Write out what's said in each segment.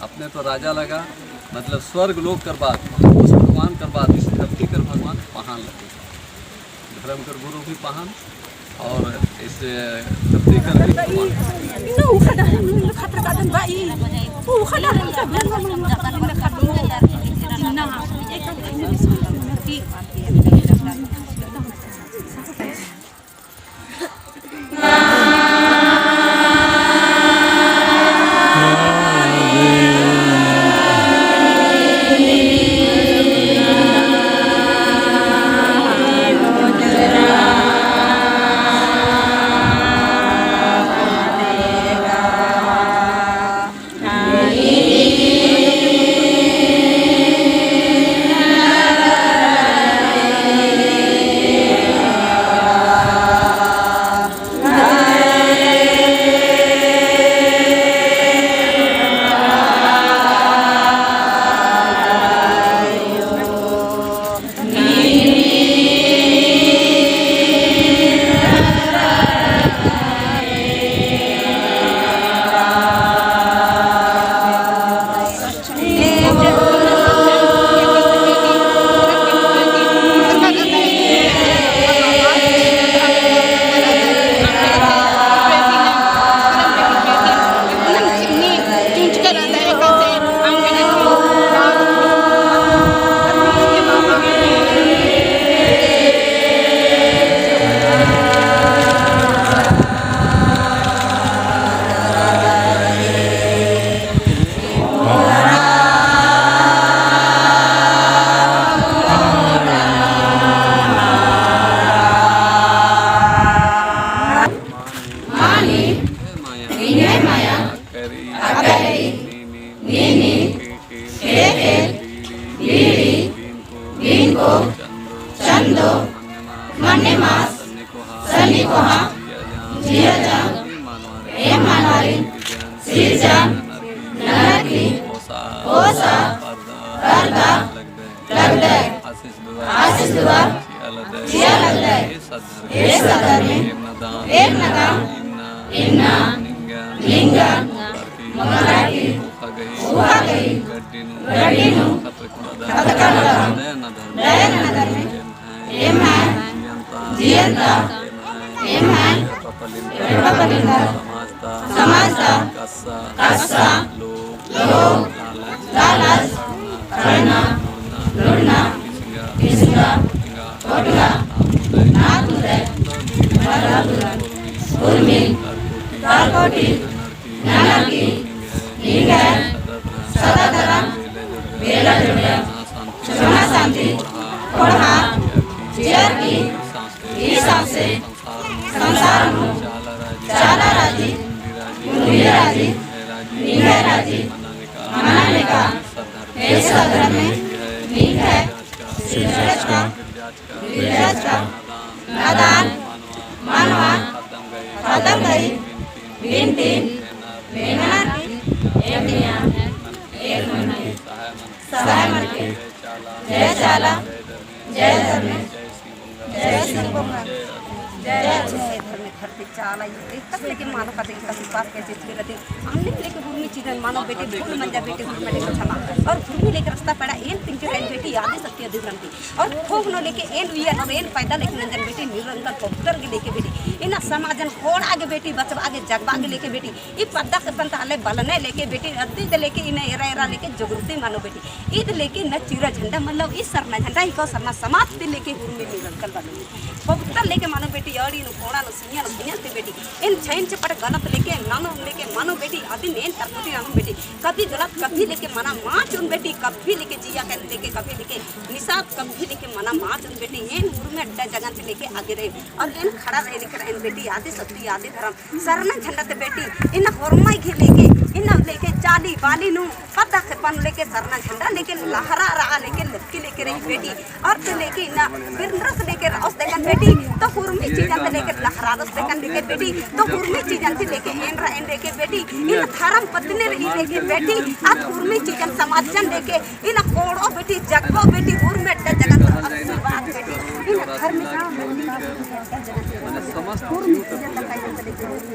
अपने तो राजा लगा, मतलब स्वर्ग लोक कर बात, उस भगवान कर बात, इस धरती कर भगवान पहान लगे। धर्म कर गुरु भी पहान और इस धरती कर भी भगवान।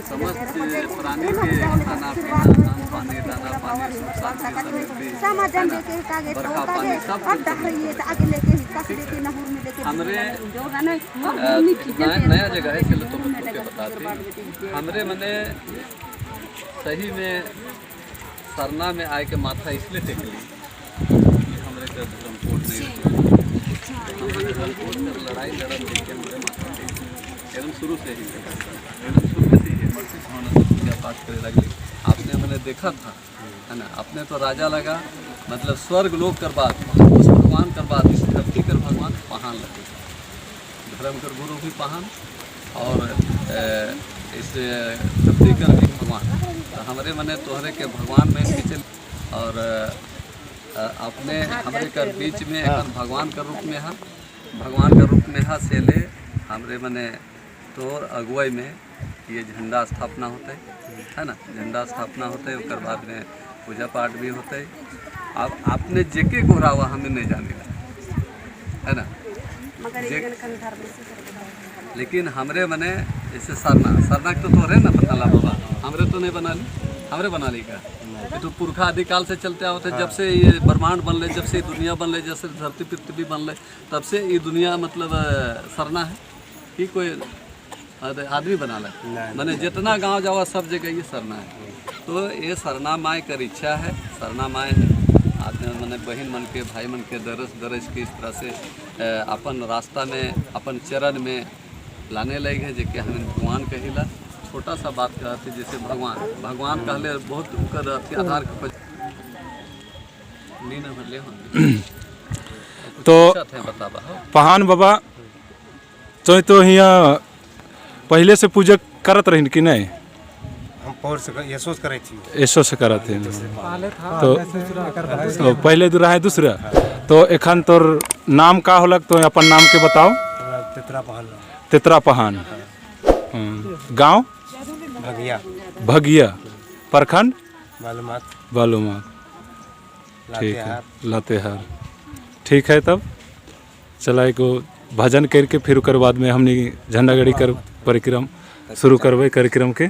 समस्त प्राणी के खाना पीना, दान पानी, दाना पानी। सुख शांति समृद्धि, है ना, बरखा पानी सब कुछ। हमरे नया नया जगह है, चलो तुम लोग के बताते। हमरे मने सही में सरना में आए के माथा इसलिए टेकली कि हमरे के धर्मकोट नहीं रहे। हमरे धर्मकोट कर लड़ाई लड़न देख के हमरे माथा टेक एकदम शुरू से ही, एकदम शुरू से ही बड़ी भावना से पूजा पाठ करे लगली। आपने मैंने देखा था, है ना? अपने तो राजा लगा, मतलब स्वर्ग लोक कर बाद, उस भगवान कर बाद, इस धरती कर भगवान पहान लगे। धर्म कर गुरु भी पहान और इस धरती कर भी भगवान। तो हमरे मने तोहरे के भगवान में के चल और अपने हमरे कर बीच में एखन भगवान के रूप में है, भगवान के रूप में है। से ले हमरे मने तोर अगुवाई में ये झंडा स्थापना होते है ना, झंडा स्थापना होते, ओकर बाद में पूजा पाठ भी होते। अब आपने जेके गोहरावा हमें नहीं जाने, है ना? लेकिन हमरे मने जैसे सरना, सरना के तो तोहरे ना पता ला बाबा, हमरे तो नहीं बना ली, हमरे बना ली का? ये तो पुरखा आदिकाल से चलते आवत है। जब से ये ब्रह्मांड बनले, जब से ये दुनिया बनले, जब से धरती पृथ्वी बनले, तब से ये दुनिया मतलब सरना है कि कोई आदमी बना ला? माने जितना गांव जावा, सब जगह ये सरना है। तो ये सरना माए कर इच्छा है, सरना माए आदमी मने बहन मन के, भाई मन के दरस दरस के इस तरह से अपन रास्ता में, अपन चरण में लाने लगे है, जेके हमें भगवान कहिला। छोटा सा बात कहते, जैसे भगवान भगवान कहले बहुत उकर अथी आधार के नींद में ले होंगे। थे बताबा हो। पहान बाबा, तो हियाँ पहले से पूजा करत रहिन कि नहीं? हम पौर से ये सोच करे थी। ऐसो से करत हैं तो पहले दूरा है दूसरा। तो एखन तोर नाम का होलक? तो अपन नाम के बताओ। हमरा तेतरा पहल। तेतरा पहान, गांव? भगिया। भगिया, प्रखंड? मालूमात। बालूमात, ठीक है। लातेहार। लातेहार, ठीक है। तब चला एगो भजन करके फिर ओकर बाद में हमनी झंडा गड़ी कर परिक्रम शुरू करबै कार्यक्रम के।